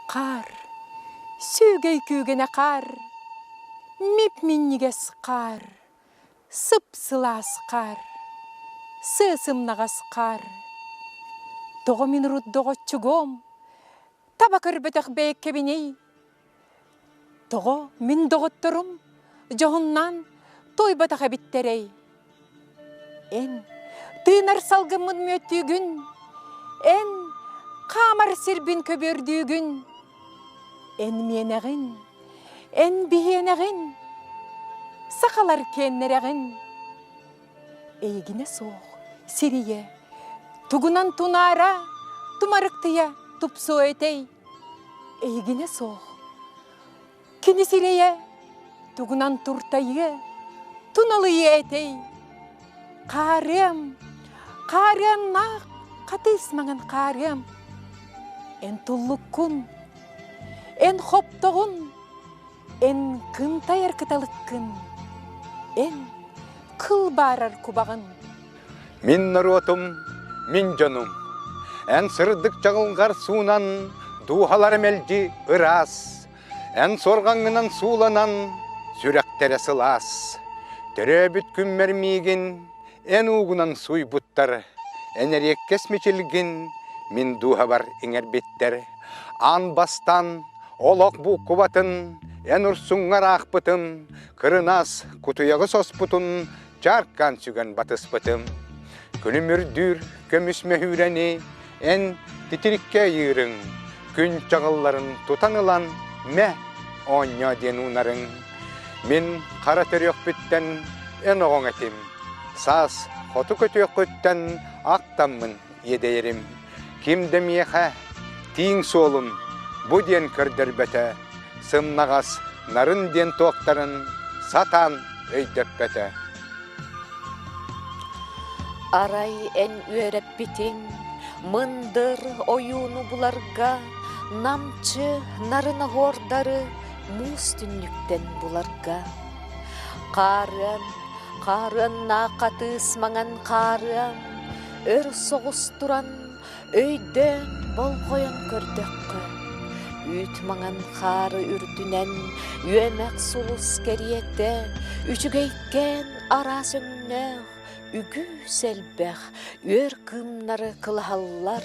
Хаар, сүөгэй күүгэнэ хаар, мип-минньигэс хаар, сып-сылаас хаар, сыа-сымнаҕас хаар. Тоҕо мин урут доҕоччугуом, таба көрбөтөх бэйэккэбиний? Тоҕо мин доҕотторум дьоһуннаан туойбатах эбиттэрэй? Эн тыынар салгыммын мүөттүүгүн, эн хаамар сирбин көбүөрдүүгүн, эн миэнэҕин, эн биһиэнэҕин, сахалар киэннэрэҕин. Эйигинэ суох сирийэ, тугунан тунаара, тумарыктыйа тупсуо этэй? Эйигинэ суох Кини сирэйэ тугунан туртайыа, туналыйыа этэй? Хаарыам, хаарыаннаах хатыыс маҥан хаарыам. Эн туллуккун, эн хоптоҕун, эн кынтайар кыталыккын, эн кыл баарар кубаҕын. Мин норуотум, мин дьонум, эн сырдык чаҕылҕар суунан, дууһалара мэлдьи ыраас, эн суорҕаҥҥынан сууланан, сүрэхтэрэ сылаас. Төрөөбүт күммэр миигин эн уугунан сууйбуттар, эн эриэккэс мичилгин мин дууһабар иҥэрбиттэр. Аан бастаан олох буукубатын эн урсуҥҥар аахпытым, кырынаас кутуйаҕы соспутун чааркаан сүгэн батыспытым. Күлүмүрдүүр көмүс мөһүүрэни эн титириккэ ыйыырыҥ, күн чаҕылларын тутан ылан мэ оонньоо диэн уунарыҥ. Мин хара төрүөхпүттэн эн оҕоҥ этим, саас хоту көтүөххүттэн аттаммын иэдэйэрим. Ким да миэхэ тииҥ суолун бу диэн көрдөрбөтө, сымнаҕас нарын диэн туохтарын сатаан өйдөппөтө. Арай эн үөрэппитиҥ мындыр ойууну буларга, намчы нарын оһуордары муус түннүктэн буларга. Хаарыан, хаарыаннаах хатыыс маҥан хаарыан, өр соҕус туран өйдөөн болҕойон көрдөххө, үүт маҥан хаары үрдүнэн үөмэх сулус кэриэтэ үчүгэйкээн араас өҥнөөх үгүс элбэх үөр кыымнары кылаһаллар,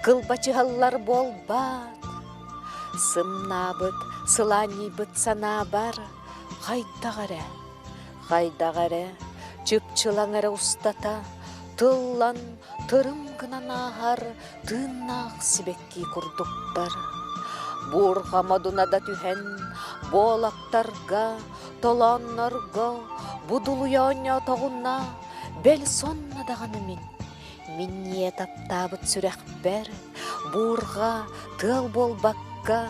кылбачыһаллар буолбаат. Сымнаабыт, сылаанньыйбыт санаабар хайдах эрэ Хайдах эрэ, чыпчылаҥ эрэ устата, тыллан, тырым гынан ааһар тыыннаах сибэкки курдуктар. Буурҕа модуна да түһэн, буолактарга, толооннорго будулуйа оонньоотоҕуна, бэл сонно даҕаны мин, минньийэ таптаабыт сүрэхпэр, буурҕа тыал буолбакка,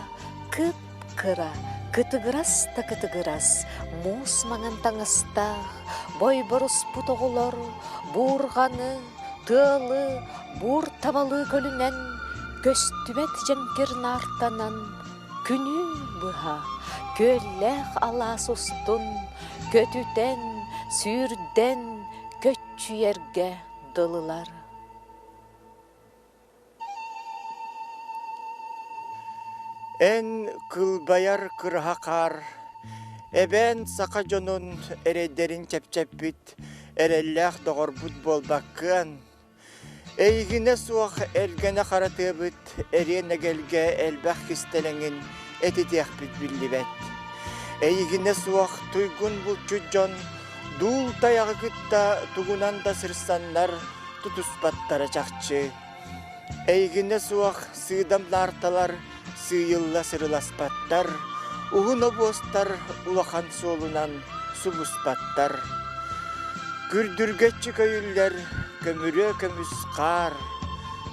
кып Кыра, кытыгырас да кытыгырас, муус маҥан таҥастаах, бойборуспут оҕолор буурҕаны, тыалы, буур табалыы көлүнэн, көстүбэт дьэҥкир наартанан, күнү быһа күөллээх алаас устун көтүтэн, сүүрдэн көччүйэргэ дылылар. Эн кылбайар кыраһа хаар, эбээн саха дьонун эрэйдэрин чэпчэппит эрэллээх доҕорбут буолбаккыан, эйигинэ суох эргэнэ харатыабыт эриэн эгэлгэ элбэх кистэлэҥин этитиэхпит биллибэт. Эйигинэ суох туйгун булчут дьон дуул тайаҕы кытта тугунан да сырсаннар тутуспаттара чахчы. Эйигинэ суох сыыдам наарталар сыыйылла сырыласпаттар, уһун обуостар улахан суолунан субуспаттар. Күрдүргэччи көйүллэр көмүрүө көмүс хаар,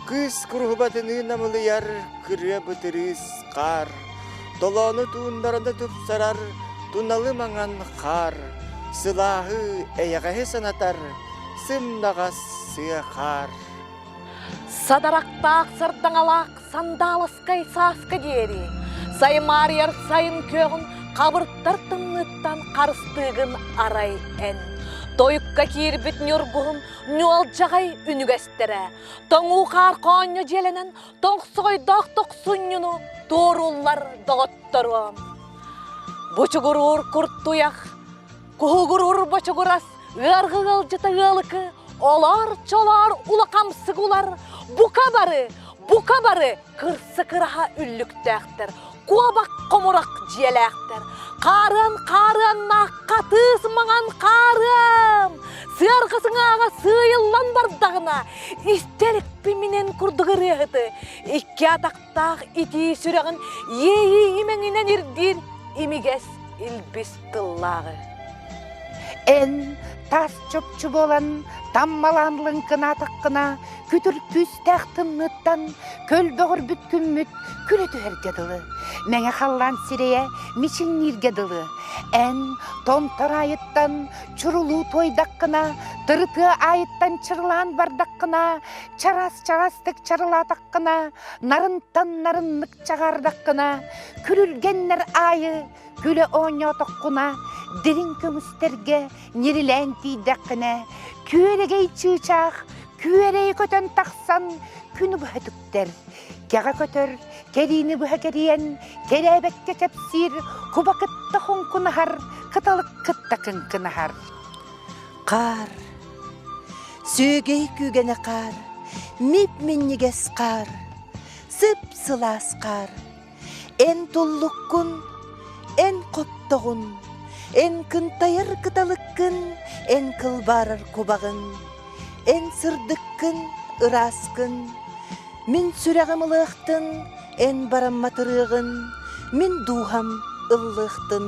кыыс куруһубатыныы намылыйар кырыа бытырыыс хаар, толоону туундараны тупсарар туналы маҥан хаар, сылааһы эйэҕэһи санатар сымнаҕас сыа хаар. Садарактаах сардаҥалаах сандалыскай сааска диэри саймаарыйар сайын күөҕүн хабыртар тымныыттан харыстыыгын арай эн. Тойукка киирбит ньургуһун ньуолдьаҕай үнүгэстэрэ, тоҥуу хаар хоонньо дьиэлэнэн тоҥсоҕойдоох тохсунньуну туорууллар доҕотторуом. Бучугуруур куртуйах, куһугуруур бочугурас, ыарҕы ыалдьыта ыалыкы, олоор-чолоор улахамсык улар, бука бары, бука бары кырса кыраһа үллүктээхтэр, куобах хомурах дьиэлээхтэр, хаарыан хаарыаннаах хатыыс маҥан хаарыам, сыарҕа сыҥааҕа сыыйыллан бардаҕына, истэрикпиминэн курдук ырыаһыты, икки атахтаах итии сүрэҕин иэйии имэҥинэн ирдиир имигэс илбис тыллааҕы. Эн таас чопчу буолан таммалаан лыҥкынаатаххына, күтүр күүстээх тымныыттан көлбөҕүрбүт күммүт күлэ түһэргэ дылы, мэҥэ халлаан сирэйэ мичиҥнииргэ дылы, эн томтор аайыттан чурулуу туойдаххына, тырытыа аайыттан чырылаан бардаххына, чараас-чараастык чарылаатаххына, нарынтан нарыннык чаҕаардаххына, күрүлгэннэр аайы күлэ оонньоотоххуна, дириҥ көмүстэргэ ньирилээн тиийдэххинэ, күөрэгэй чыычаах күөрэйи көтөн тахсан күнү быһа түктэр, кэҕэ көтөр, кэриини быһа кэрийэн, кэрээбэккэ кэпсиир, куба кытта хоҥкунаһар, кыталык кытта кыҥкынаһар. Хаар, сүөгэй күүгэнэ хаар, мип-минньигэс хаар, сып-сылаас хаар, Эн туллуккун, эн хоптоҕун, эн кынтайар кыталыккын, эн кылбаарар кубаҕын, эн сырдыккын, ырааскын. Мин сүрэҕим ылыахтын, эн бараммат ырыаҕын, мин дууһам ыллыахтын.